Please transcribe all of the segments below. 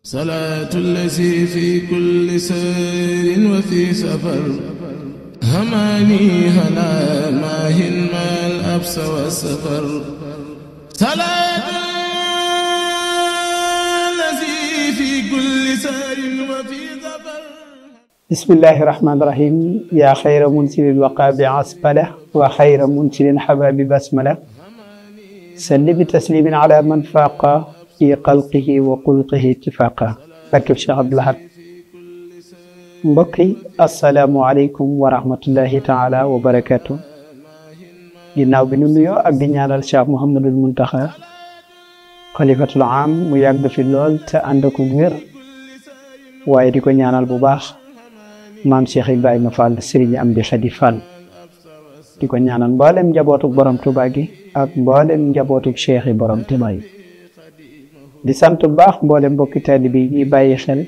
صلاة الذي في كل سير وفي سفر هماني هلا ماهن ما الأبس والسفر صلاة الذي في كل سير وفي سفر. بسم الله الرحمن الرحيم. يا خير منزل الوقى بعصبلة وخير منزل حباب بسملة سل بتسليم على من فاق في خلقه وخلقه اتفاقا. barkeb Cheikh Abdou Lahad. mbokk yi asalaamualeykum wa rahmatullahi taala wa barakatu. ginnaaw bi nu nuyoo ak di ñaanal Cheikh Mouhamadul Muntaxa xalifatul am mu yàgg fi lool te ànd ak wér, waaye di ko ñaanal bu baax maam Cheikh Ibrahima Fall Serigne Amdi Khady Fall. di ko ñaanal mboolem njabootuk borom Tuubaa gi ak mboolem njabootuk Cheikh yi borom Tuubaa yi. di sant bu baax mboolem mbokki taalibe yi ñuy bàyyi xel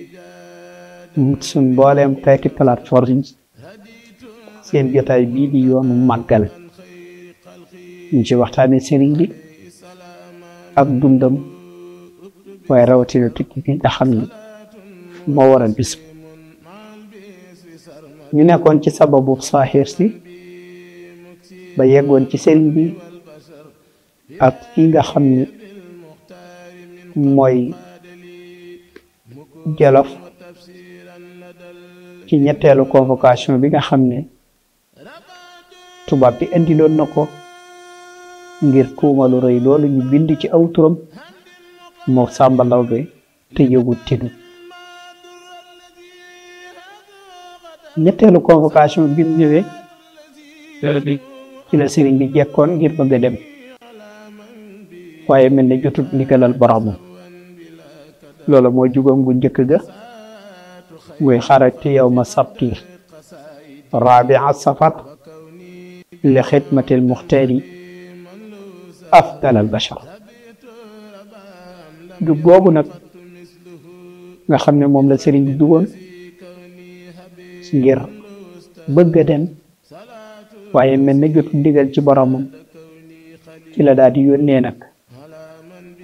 suñ mboolem xeeti plateforme seen jotaay bii di yoonu màggal, ñu ci waxtaane sëriñ bi ak dundam, waaye rawatina tukki bi nga xam ni moo waral bis. ñu nekkoon ci sababu saaxir si ba yeggoon ci sëriñ bi ak ki nga xam ni mooy Jolof ci ñetteelu convocation bi nga xam ne tubaab bi indiloon na ko ngir tuumalu rëy loolu ñu bind ci aw turam moo Sàmba Lawbe te yëgut tinu. ñetteelu convocation bi mu ñëwee ci la sëriñ bi jekkoon ngir bëgg a dem, waaye mel ne jotut ndigalal boromam. loolu moo jugam bu njëkk ga muy xarajtu yawma sabti rabia safar li xidmatil muxtaari afdal al bashar. jug googu nag nga xam ne moom la sëriñ bi dugoon ngir bëgg a dem, waaye mel ne jotut ndigal ci boromam, ci la daal di yónnee nag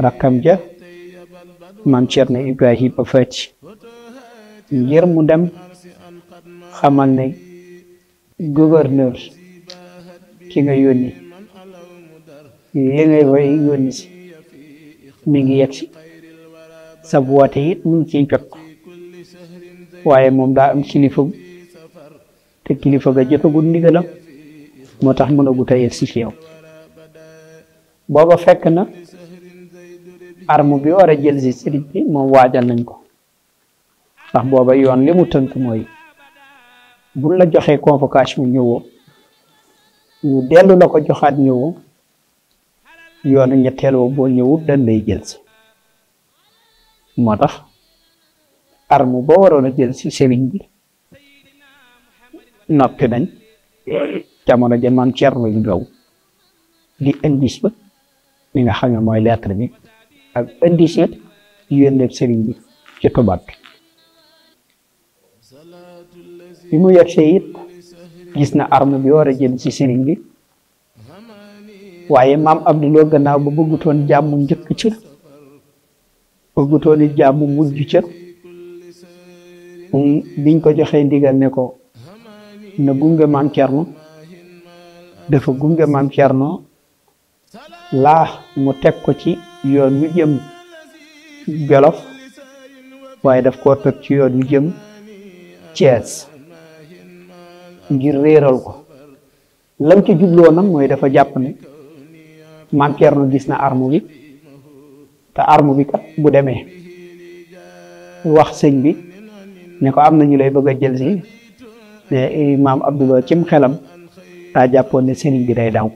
rakkam ja maam Cerno Ibrahima Faati ngir mu dem xamal ne gouverneur ki nga yónni li ngay koy yónni si mi ngi yegg si sa woote it mu ngi ciy jot, waaye moom daa am kilifa te kilifa ga jotagul ndigalam, moo tax mënagut a yegg si fi yow. booba fekk na arme bi war a jël si sëriñ bi moom waajal nañ ko, ndax booba yoon li mu tënk mooy buñ la joxee convocation ñëwoo ñu dellu la ko joxaat ñëwoo, yoonu ñetteel woo boo ñëwut dañ lay jël si. moo tax arme boo waroon a jël si sëriñ bi noppi nañ jamono ja maam Cerno yu gaw di indis ba li nga xam ne mooy lettre bi ak indis it yónnee sëriñ bi ci tubaab bi mu yegsee it gis na arme bi war a jël ci sëriñ bi, waaye maam Abdouloo gannaaw ba bëggutoon jàmm njëkk cër bëggutoon it jàmm mujj cër, biñ ko joxee ndigal ne ko na gunge maam Cerno dafa gunge maam Cerno laa mu teg ko ci yoon wu jëm Jolof, waaye daf koo teg ci yoon wu jëm Cees ngir réeral ko. lam ci jubloo nag mooy dafa jàpp ne maam Cerno gis na arme bi, te arme bi kat bu demee wax sëñ bi ne ko am na ñu lay bëgg a jël si, mais maam Abdoulaye cim xelam daa jàppoon ne sëriñ bi day daw.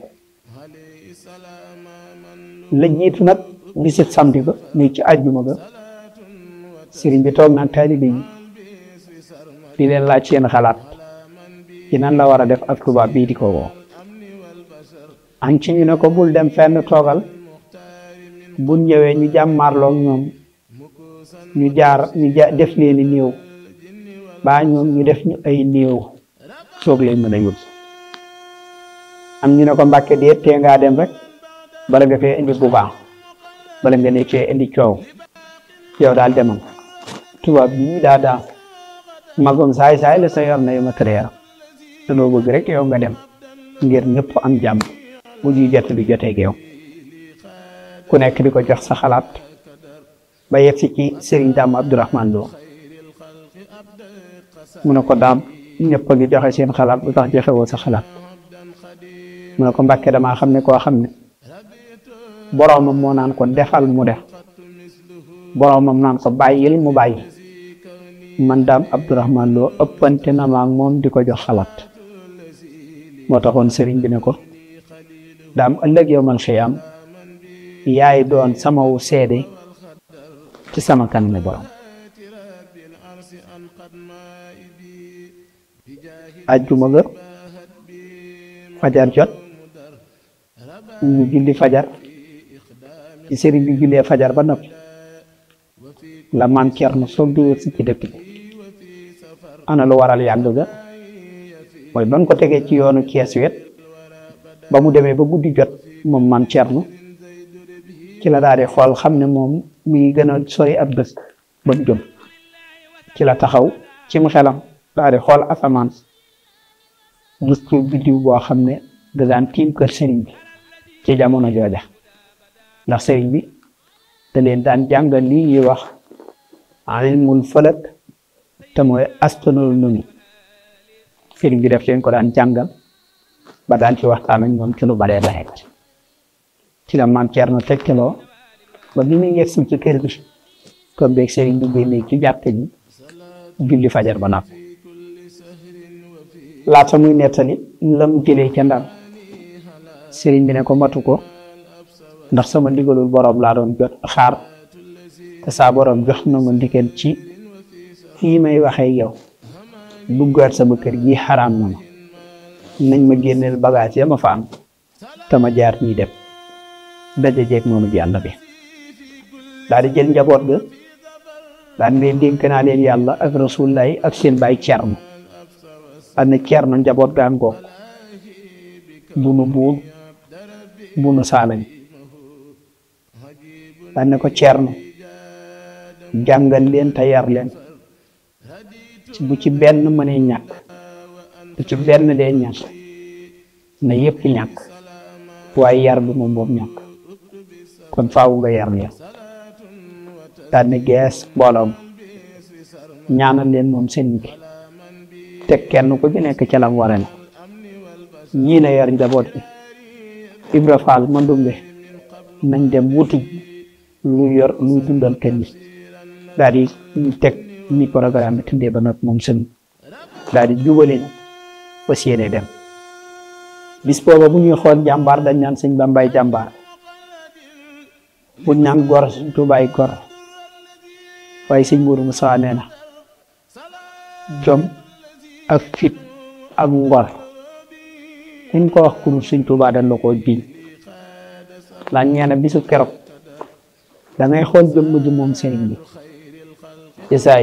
la jiitu nag bisit samedi ba muy ci àjjuma ba sëriñ bi toog nag taalibe yi di leen laaj seen xalaat ci nan la war a def ak tubaab bii di ko woo. an ci ñu ne ko bul dem fenn toogal, bu ñëwee ñu jàmmarloog ñoom ñu def leen i néew baa ñoom ñu def ñu ay néew soog leen mën a yóbbu. am ñu ne ko Mbàkke déet tee ngaa dem rek bala nga fee indi bu baax, bala nga ne fee indi coow, yow daal demal. tubaab bi daa daan magum saay-saay la sa yor na yu matériel danoo bëgg rek yow nga dem ngir ñëpp am jàmm bu ñuy jot bi jotee yow ku nekk di ko jox sa xalaat ba yegg si ci Serigne Dame Abdourahmane Lo mu ne ko daam ñëpp a ngi joxe seen xalaat bu tax joxewoo sa xalaat mu ne ko Mbàkke damaa xam ne koo xam ne boroomam moo naan ko defal mu def boroomam naan ko bàyyil mu bàyyi man Dame Abdourahmane Lo ëppante na ma ak moom di ko jox xalaat moo taxoon sëriñ bi ne ko daam ëllëg yowmal xiyaam yaay doon samawu seede ci sama kanam borom ajjuma ga fajar jot ñu julli fajar ci sëriñ bi jullee fajar ba noppi la maam Cerno soog di wër si ci dëkk bi ana lu waral yàgg ga mooy ban ko tegee ci yoonu Cees wet ba mu demee ba guddi jot moom maam Cerno ci la daal di xool xam ne moom mi ngi gën a sori ab dëkk ba mu jëm ci la taxaw ci mu xelam daal di xool asamaan gis ci biddiw boo xam ne da daan tiim kër sëriñ bi ci jamono jooja ndax sëriñ bi da leen daan jàngal lii ñuy wax ilmul falak te mooy astronomie sëriñ bi def leen ko daan jàngal ba daan ci waxtaan ak ñoom ci lu baree bare ci la maam Cerno tegtaloo ba bi muy yegg ci kër gi comme beeg sëriñ bi génnee ci jàppe ji julli fajar ba noppi laata muy nettali lam jëlee ca Ndar sëriñ bi ne ko matu ko ndax sama ndigalul borom laa doon jot xaar te saa borom jox na ma ndigal ci fii may waxee yow duggaat sama kër gi xaraam na ma nañ ma génneel bagage ya ma fa am te ma jaar ñuy dem daje jeeg noonu bi yàlla bi daal di jël njaboot ga daan leen dénk naa leen yàlla ak rasulullah ak seen baay Cerno am na Cerno njaboot gaa ngoog bunu buur bunu saalañ daan ne ko Cerno jàngal leen te yar leen bu ci benn mënee ñàkk bu ci benn dee ñàkk na yëpp ñàkk waaye yar bi moom boobu ñàkk kon faaw nga yar leen daan ne gees mbooloom ñaanal leen moom seen bi te kenn ku ci nekk ca lam wara ne ñii na yar njaboot bi Ibra Faal Mandumbe nañ dem wuti lu yor luy dundal kenn yi daal di teg ni programme bi tëddee ba noppi moom sën daal di jubale na fas yéene dem bis booba bu ñuy xool jàmbaar dañ naan sëñ Bambaay jàmbaar buñ naan gor sëñ Tuubaay gor waaye sëñ Moodu Musaa nee na jom ak fit ak ngor kuñ ko wax kuru sëñ Tuubaa dañ la koo jiñ laa ñeena bisu keroog da ngay xool jëmm ji moom sëriñ bi ci saa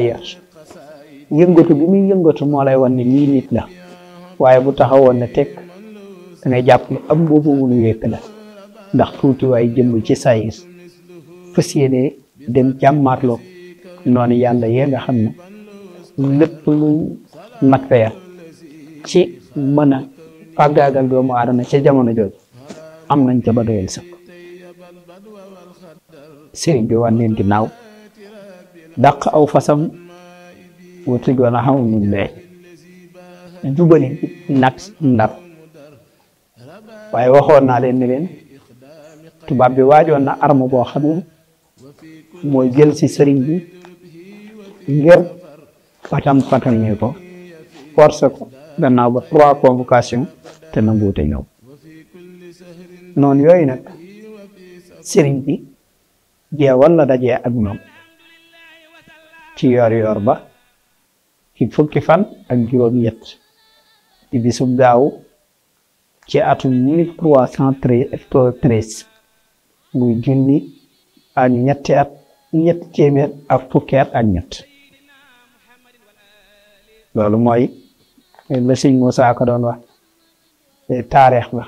yëngatu bi muy yëngatu moo lay wan ne lii nit la waaye bu taxawoon ne teg da ngay jàpp ne am boobu wunu wékk la ndax tuuti waaye jëmm ci saa yër fas yéene dem jàmmaarloo noonu yàlla yee nga xam ne lépp lu matériel ci mën a fàggaagal doomu aadama ca jamono jooju am nañ ca ba doyal sax sëriñ bi wan leen ginnaaw dàq aw fasam wuti goon a xamul ñu lee jubali nag Ndar waaye waxoon naa leen ni leen tubaab bi waajoon na arme boo xam ne mooy jël si sëriñ bi ngir patam ñee ko forcé ko gannaaw ba 3 convocation te nanguute ñëw noonu yooyu nag sëriñ bi jeewal la dajee ak ñoom ci yor ba ci fukki fan ak juróom-ñett ci bisub gaaw ci atum 1313 muy junni ak ñetti téeméer ak fukki at ak ñett loolu mooy la sëñ Moussa ko doon wax taarix ba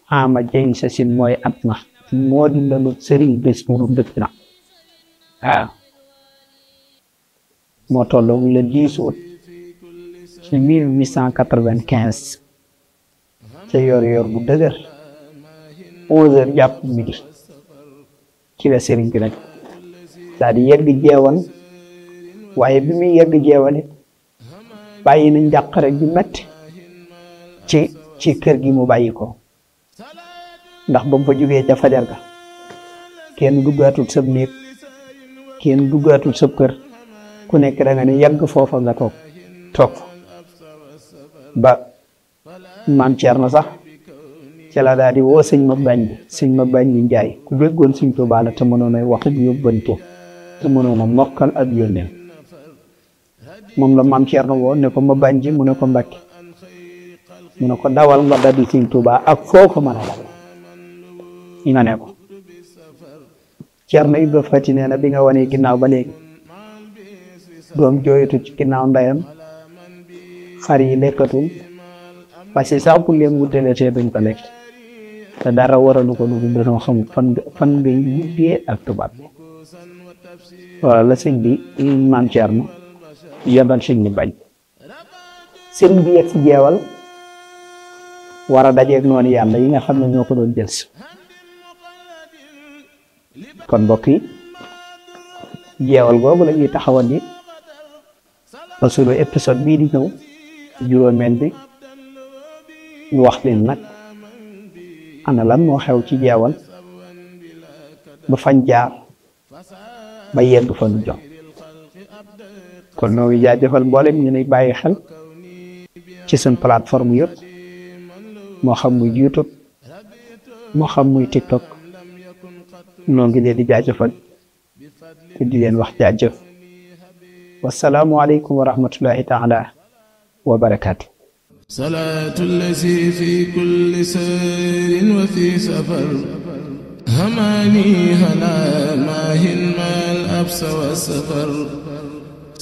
ama jëng sa sin mooy at ma moo di lalu sëriñ bés mu dëkk na waaw moo tolloog le 10 août ci 1895 ca yor bu dëgër 11h jàpp midi ci la sëriñ bi nag daal di yegg jeewal waaye bi muy yegg jeewal it bàyyi na njàqare ju metti ci kër gi mu bàyyi ko ndax ba mu fa jógee ca fajar ga kenn duggaatul sab néeg kenn duggaatul sab kër ku nekk da nga ne yàgg foofa nga toog ba maam Thierno sax ci la daal di woo sëñ ma bañ bi njaay ku déggoon sëñ Tuubaa la te mënoon a wax ak yóbbante te mënoon a mokkal ak yónneel moom la maam Thierno woo ne ko ma bañ ji mu ne ko Mbàkke mu ne ko dawal nga dabi sëñ Tuubaa ak foo ko mën a dal nga ne ko Thierno Ibra Fati nee na bi nga wanee ginnaaw ba léegi doom jooyatu ci ginnaaw ndeyam xar yi lekkatul parce que sax pour leen wutale te duñ ko lekk te dara waralu ko lu dañoo xam fan ngay mujjee ak tubaab bi wala la sëñ bi maam Thierno yebal sëñ bi bañ sëñ bi yegg si jeewal war a dajeeg noonu yàlla yi nga xam ne ñoo ko doon jël si kon mbokk yi jeewal googu la ñuy taxawal ni ba sunu épisode bii di ñëw juróomeel bi ñu wax leen nag ana lan moo xew ci jeewal ba fañ jaar ba yegg fa nu jox kon noo ngi jaajëfal mboolem ñu lay bàyyi xel ci seen plateforme yëpp moo xam muy YouTube moo xam muy TikTok noo ngi leen di jaajëfal te di leen wax jaajëf wassalaamu aleykum wa rahmatullahi taala wa barakaatu صلاة الذي في كل سير وفي سفر هماني هلا ماهن ما الأبس والسفر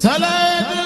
صلاة